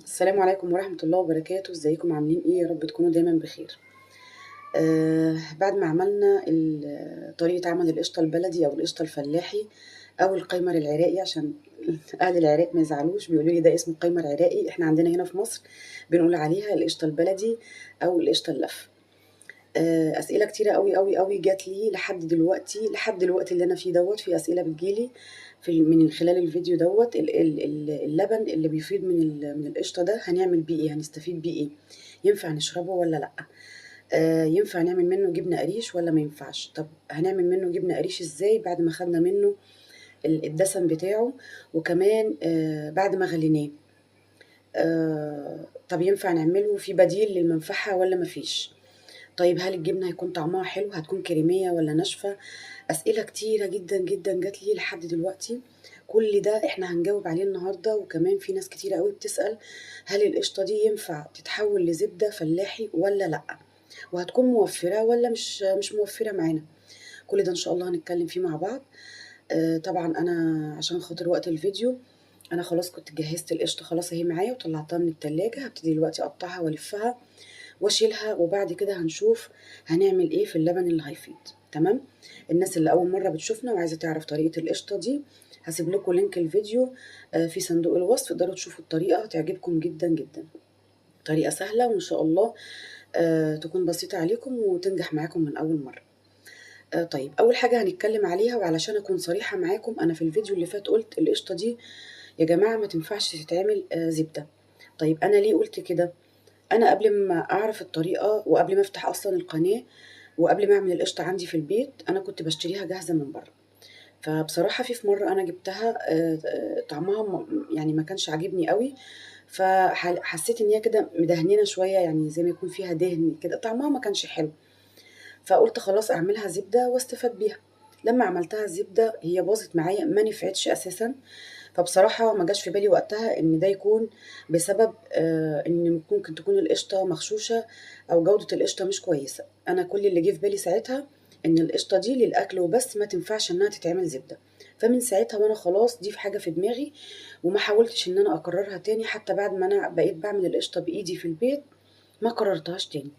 السلام عليكم ورحمة الله وبركاته. ازيكم عاملين ايه؟ يا رب تكونوا دايما بخير. بعد ما عملنا طريقة عمل القشطة البلدي او القشطة الفلاحي او القيمر العراقي، عشان اهل العراق ما يزعلوش بيقولوا لي ده اسمه قيمر عراقي، احنا عندنا هنا في مصر بنقول عليها القشطة البلدي او القشطة اللف. اسئلة كتيرة قوي قوي قوي جات لي لحد دلوقتي، لحد الوقت اللي انا فيه دوت، في اسئلة بتجيلي من خلال الفيديو دوت. اللبن اللي بيفيض من القشطه ده هنعمل بيه ايه؟ هنستفيد بيه ايه؟ ينفع نشربه ولا لا؟ ينفع نعمل منه جبنه قريش ولا ما ينفعش؟ طب هنعمل منه جبنه قريش ازاي بعد ما خدنا منه الدسم بتاعه، وكمان بعد ما غليناه؟ طب ينفع نعمله في بديل للمنفحه ولا مفيش؟ طيب هل الجبنة هيكون طعمها حلو؟ هتكون كريمية ولا ناشفة؟ أسئلة كتيرة جدا جدا جات لي لحد دلوقتي، كل ده احنا هنجاوب عليه النهاردة. وكمان في ناس كتيرة قوي بتسأل هل القشطة دي ينفع تتحول لزبدة فلاحي ولا لأ، وهتكون موفرة ولا مش موفرة معانا. كل ده إن شاء الله هنتكلم فيه مع بعض. طبعا أنا عشان خاطر وقت الفيديو أنا خلاص كنت جهزت القشطة، خلاص اهي معايا وطلعتها من التلاجة. هبتدي دلوقتي أقطعها وألفها واشيلها، وبعد كده هنشوف هنعمل ايه في اللبن اللي هيفيض. تمام؟ الناس اللي اول مرة بتشوفنا وعايزه تعرف طريقه القشطه دي، هسيب لكم link الفيديو في صندوق الوصف، تقدروا تشوفوا الطريقة، هتعجبكم جدا جدا. طريقه سهلة وان شاء الله تكون بسيطة عليكم وتنجح معاكم من اول مرة. طيب اول حاجة هنتكلم عليها، وعلشان اكون صريحه معاكم، انا في الفيديو اللي فات قلت القشطه دي يا جماعة ما تنفعش تتعمل زبدة. طيب انا ليه قلت كده؟ انا قبل ما اعرف الطريقة وقبل ما افتح اصلا القناة وقبل ما اعمل القشطه عندي في البيت، انا كنت بشتريها جاهزة من بره. فبصراحة في مرة انا جبتها، طعمها يعني ما كانش عاجبني قوي، فحسيت ان هي كده مدهنينه شوية، يعني زي ما يكون فيها دهن كده، طعمها ما كانش حلو. فقلت خلاص اعملها زبدة واستفاد بيها. لما عملتها زبدة هي باظت معايا، ما نفعتش اساسا. فبصراحة ما جاش في بالي وقتها ان ده يكون بسبب ان ممكن تكون القشطه مغشوشه او جوده القشطه مش كويسة. انا كل اللي جه في بالي ساعتها ان القشطه دي للاكل وبس، ما تنفعش انها تتعمل زبدة. فمن ساعتها وانا خلاص دي في حاجة في دماغي، وما حاولتش ان انا اكررها تاني. حتى بعد ما انا بقيت بعمل القشطه بايدي في البيت ما كررتهاش تاني.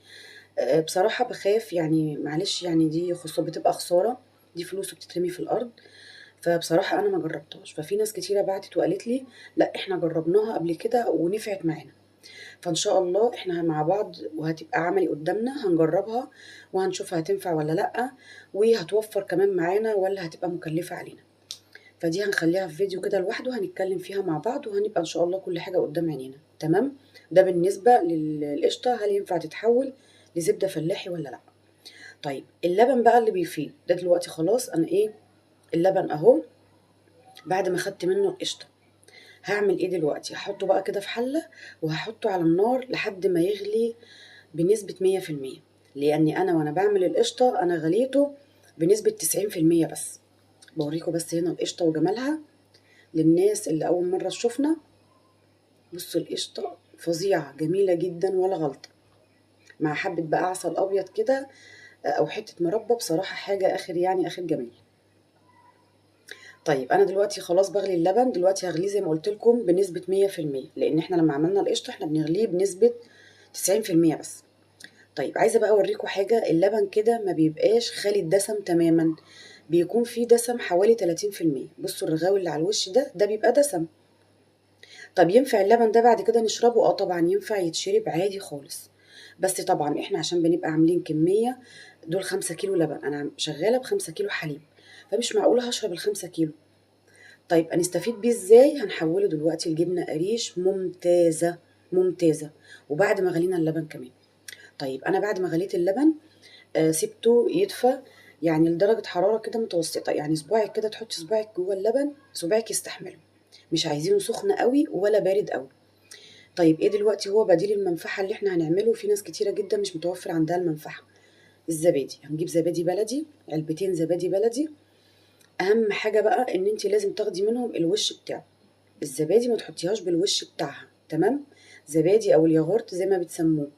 بصراحة بخاف، يعني معلش، يعني دي بتبقى خسارة، دي فلوس بتترمي في الارض. فبصراحة أنا ما جربتهاش. ففي ناس كتيرة بعتت وقالت لي لا إحنا جربناها قبل كده ونفعت معانا، فإن شاء الله إحنا مع بعض وهتبقى عملي قدامنا، هنجربها وهنشوفها هتنفع ولا لأ، وهتوفر كمان معانا ولا هتبقى مكلفة علينا. فدي هنخليها في فيديو كده لوحده هنتكلم فيها مع بعض، وهنبقى إن شاء الله كل حاجة قدام عينينا. تمام؟ ده بالنسبة للقشطة، هل ينفع تتحول لزبدة فلاحي ولا لأ. طيب اللبن بقى اللي بيفيض ده دلوقتي خلاص أنا إيه، اللبن أهو بعد ما خدت منه القشطة، هعمل ايه دلوقتي؟ هحطه بقى كده في حلة وهحطه على النار لحد ما يغلي بنسبة 100%، لاني انا وانا بعمل القشطة انا غليته بنسبة 90% بس. بوريكم بس هنا القشطة وجمالها للناس اللي اول مرة تشوفنا. بصوا القشطة فظيعة جميلة جدا ولا غلطة، مع حبة بقى عسل ابيض كده او حتة مربى، بصراحة حاجة اخر، يعني اخر جميل. طيب انا دلوقتي خلاص بغلي اللبن، دلوقتي هغليه زي ما قلت لكم بنسبة 100%، لان احنا لما عملنا القشطه احنا بنغليه بنسبة 90% بس. طيب عايزه بقى اوريكم حاجة، اللبن كده ما بيبقاش خالي الدسم تماما، بيكون فيه دسم حوالي 30%. بصوا الرغاوي اللي على الوش ده، ده بيبقى دسم. طب ينفع اللبن ده بعد كده نشربه؟ طبعا ينفع يتشرب عادي خالص، بس طبعا احنا عشان بنبقى عاملين كمية، دول 5 كيلو لبن، انا شغالة ب5 كيلو حليب، فمش معقولة هشرب ال5 كيلو. طيب هنستفيد بيه ازاي؟ هنحوله دلوقتي لجبنه قريش ممتازة ممتازة، وبعد ما غلينا اللبن كمان. طيب انا بعد ما غليت اللبن سبته يدفى يعني لدرجة حرارة كده متوسطه، يعني صباعك كده تحطي صباعك جوه اللبن صباعك يستحمله، مش عايزينه سخن قوي ولا بارد قوي. طيب ايه دلوقتي هو بديل المنفحه اللي احنا هنعمله؟ في ناس كتيرة جدا مش متوفر عندها المنفحه. الزبادي، هنجيب زبادي بلدي، علبتين زبادي بلدي. اهم حاجة بقى ان انت لازم تاخدي منهم الوش بتاعه، الزبادي ما تحطيهاش بالوش بتاعها، تمام؟ زبادي او الياغورت زي ما بتسموه.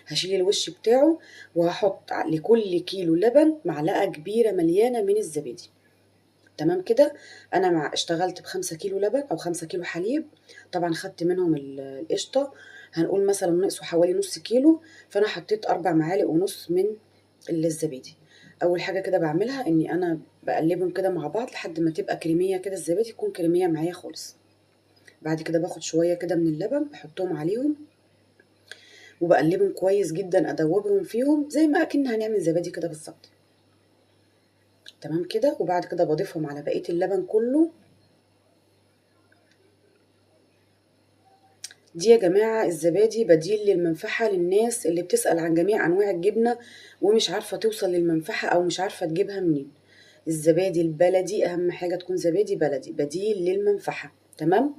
هشيل الوش بتاعه وهحط لكل كيلو لبن معلقه كبيرة مليانة من الزبادي. تمام كده. انا اشتغلت ب5 كيلو لبن او 5 كيلو حليب، طبعا خدت منهم القشطه، هنقول مثلا نقصوا حوالي نص كيلو، فانا حطيت 4 معالق ونص من الزبادي. اول حاجة كده بعملها اني انا بقلبهم كده مع بعض لحد ما تبقى كريميه كده، الزبادي تكون كريميه معايا خالص. بعد كده باخد شوية كده من اللبن بحطهم عليهم وبقلبهم كويس جدا، ادوبهم فيهم زي ما اكن هنعمل زبادي كده بالظبط. تمام كده. وبعد كده بضيفهم على بقية اللبن كله. دي يا جماعة الزبادي بديل للمنفحه للناس اللي بتسال عن جميع انواع الجبنة ومش عارفه توصل للمنفحه او مش عارفه تجيبها منين. الزبادي البلدي اهم حاجة تكون زبادي بلدي، بديل للمنفحه. تمام.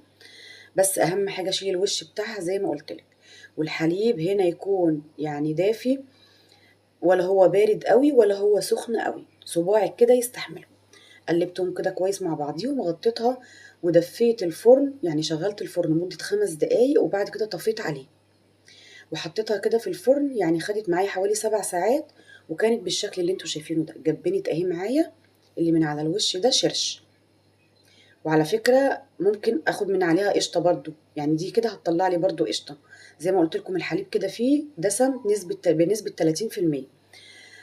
بس اهم حاجة شيل الوش بتاعها زي ما قلت لك. والحليب هنا يكون يعني دافي، ولا هو بارد قوي ولا هو سخن قوي، صباعك كده يستحمله. قلبتهم كده كويس مع بعضيهم وغطيتها ودفيت الفرن، يعني شغلت الفرن مدة 5 دقايق وبعد كده طفيت عليه وحطيتها كده في الفرن. يعني خدت معايا حوالي 7 ساعات وكانت بالشكل اللي انتوا شايفينه ده. جبنت اهي معايا اللي من على الوش ده شرش. وعلى فكرة ممكن اخد من عليها قشطة برضو، يعني دي كده هتطلع لي برضو قشطة. زي ما قلت لكم الحليب كده فيه دسم بنسبة 30%.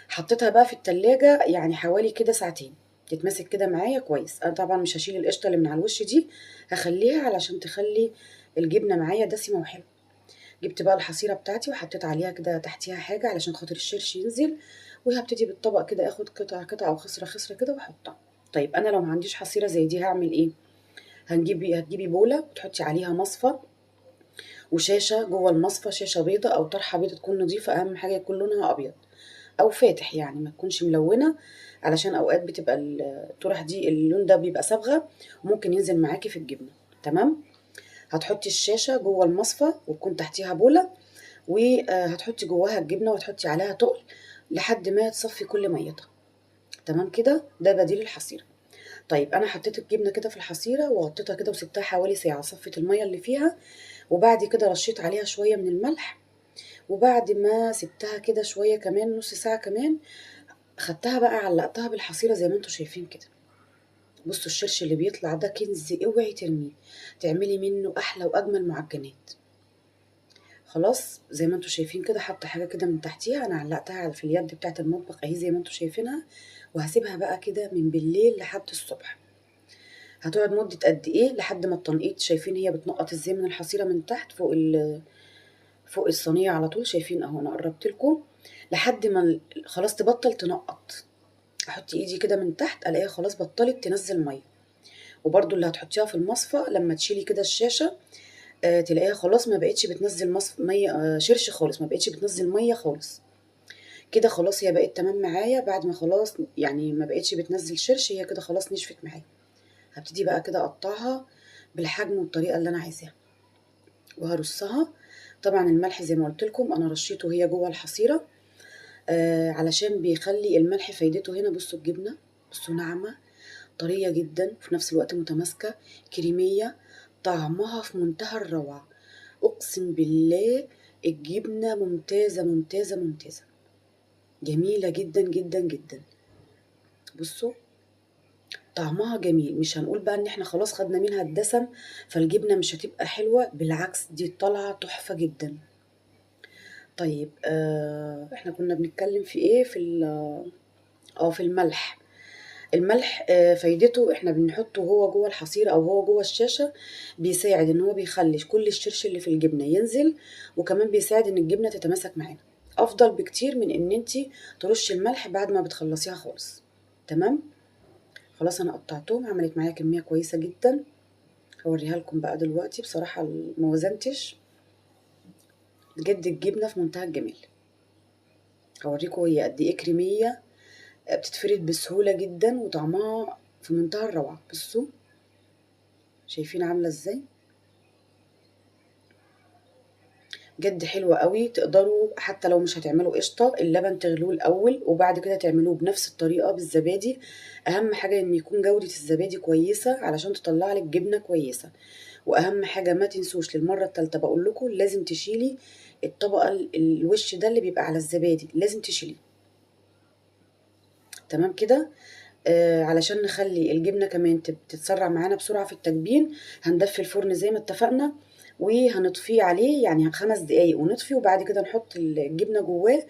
حطيتها بقى في التلاجة يعني حوالي كده ساعتين تتمسك كده معايا كويس. انا طبعا مش هشيل القشطة اللي من على الوش دي، هخليها علشان تخلي الجبنة معايا دسمة وحلوة. جبت بقى الحصيرة بتاعتي وحطيت عليها كده تحتيها حاجة علشان خاطر الشرش ينزل، وهبتدي بالطبق كده اخد قطعة قطعة او خصرة خصرة كده واحطها. طيب انا لو ما عنديش حصيرة زي دي هعمل ايه؟ هتجيبي بولة وتحطي عليها مصفى وشاشة جوه المصفى، شاشة بيضة او طرحة بيضة تكون نظيفة، اهم حاجة يكون لونها ابيض او فاتح، يعني ما تكونش ملونة، علشان اوقات بتبقى الطرح دي اللون ده بيبقى صبغة وممكن ينزل معاكي في الجبنة. تمام. هتحطي الشاشة جوه المصفى وتكون تحتيها بولة، وهتحطي جواها الجبنة وتحطي عليها تقل لحد ما تصفي كل ميتها. تمام كده. ده بديل الحصيرة. طيب انا حطيت الجبنة كده في الحصيرة وغطيتها كده وسبتها حوالي ساعة، صفت المية اللي فيها، وبعد كده رشيت عليها شوية من الملح، وبعد ما سبتها كده شوية كمان نص ساعة كمان خدتها بقى علقتها بالحصيرة زي ما انتوا شايفين كده. بصوا الشرش اللي بيطلع ده كنز، اوعي ترميه، تعملي منه احلى واجمل معجنات. خلاص زي ما انتوا شايفين كده حاطه حاجة كده من تحتيها، انا علقتها في اليد بتاعه المطبخ اهي زي ما انتوا شايفينها، وهسيبها بقى كده من بالليل لحد الصبح. هتقعد مده قد ايه؟ لحد ما التنقيط، شايفين هي بتنقط ازاي من الحصيرة من تحت فوق الصينية على طول، شايفين اهو انا قربت لكم، لحد ما خلاص تبطل تنقط. احط ايدي كده من تحت الاقيها خلاص بطلت تنزل مية. وبرده اللي هتحطيها في المصفى لما تشيلي كده الشاشة تلاقيها خلاص ما بقتش بتنزل مية، شرش خالص، ما بقتش بتنزل مية خالص كده. خلاص هي بقت تمام معايا بعد ما خلاص يعني ما بقتش بتنزل شرش، هي كده خلاص نشفت معايا. هبتدي بقى كده اقطعها بالحجم والطريقة اللي انا عايزاها وهرصها. طبعا الملح زي ما قلت لكم انا رشيته هي جوه الحصيرة علشان بيخلي الملح فايدته هنا. بصوا الجبنة، بصوا ناعمة طرية جدا وفي نفس الوقت متماسكة كريميه، طعمها في منتهى الروعة. اقسم بالله الجبنة ممتازة ممتازة ممتازة، جميلة جدا جدا جدا. بصوا طعمها جميل، مش هنقول بقى ان احنا خلاص خدنا منها الدسم فالجبنه مش هتبقى حلوة، بالعكس دي طالعه تحفة جدا. طيب احنا كنا بنتكلم في ايه؟ في في الملح. الملح فايدته احنا بنحطه هو جوه الحصيرة او هو جوه الشاشة، بيساعد ان هو بيخلي كل الشرش اللي في الجبنة ينزل، وكمان بيساعد ان الجبنة تتماسك معانا، افضل بكتير من ان انتي ترشي الملح بعد ما بتخلصيها خالص. تمام. خلاص انا قطعتهم، عملت معايا كمية كويسة جدا، هوريها لكم بقى دلوقتي. بصراحة ما وزنتش بجد، الجبنة في منتهى الجمال. هوريكم هي قد ايه كريميه، بتتفرد بسهولة جدا وطعمها في منتهى الروعة. بصوا شايفين عامله ازاي، بجد حلوة قوي. تقدروا حتى لو مش هتعملوا قشطه، اللبن تغلوه الاول وبعد كده تعملوه بنفس الطريقة بالزبادي. اهم حاجة ان يكون جوده الزبادي كويسة علشان تطلع لك جبنه كويسة. واهم حاجة ما تنسوش للمرة الثالثة بقول لكم، لازم تشيلي الطبقة الوش ده اللي بيبقى على الزبادي، لازم تشيليه. تمام كده. علشان نخلي الجبنة كمان تتسرع معانا بسرعة في التجبين، هندفي الفرن زي ما اتفقنا وهنطفيه عليه يعني 5 دقايق ونطفي، وبعد كده نحط الجبنة جواه.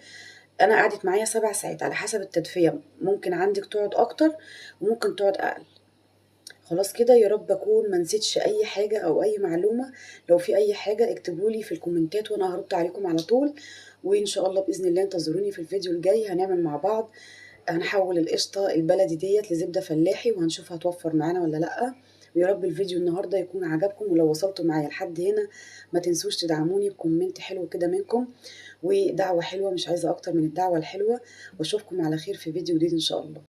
انا قعدت معايا 7 ساعات على حسب التدفئه، ممكن عندك تقعد اكتر وممكن تقعد اقل. خلاص كده، يا رب اكون ما نسيتش اي حاجة او اي معلومة. لو في اي حاجة اكتبولي في الكومنتات وانا هرد عليكم على طول. وان شاء الله باذن الله انتظروني في الفيديو الجاي، هنعمل مع بعض، هنحول القشطه البلدي ديت لزبده فلاحي وهنشوف هتوفر معانا ولا لا. ويا رب الفيديو النهارده يكون عجبكم، ولو وصلتوا معايا لحد هنا ما تنسوش تدعموني ب comment حلو كده منكم ودعوة حلوة، مش عايزه اكتر من الدعوة الحلوة. واشوفكم على خير في فيديو جديد ان شاء الله.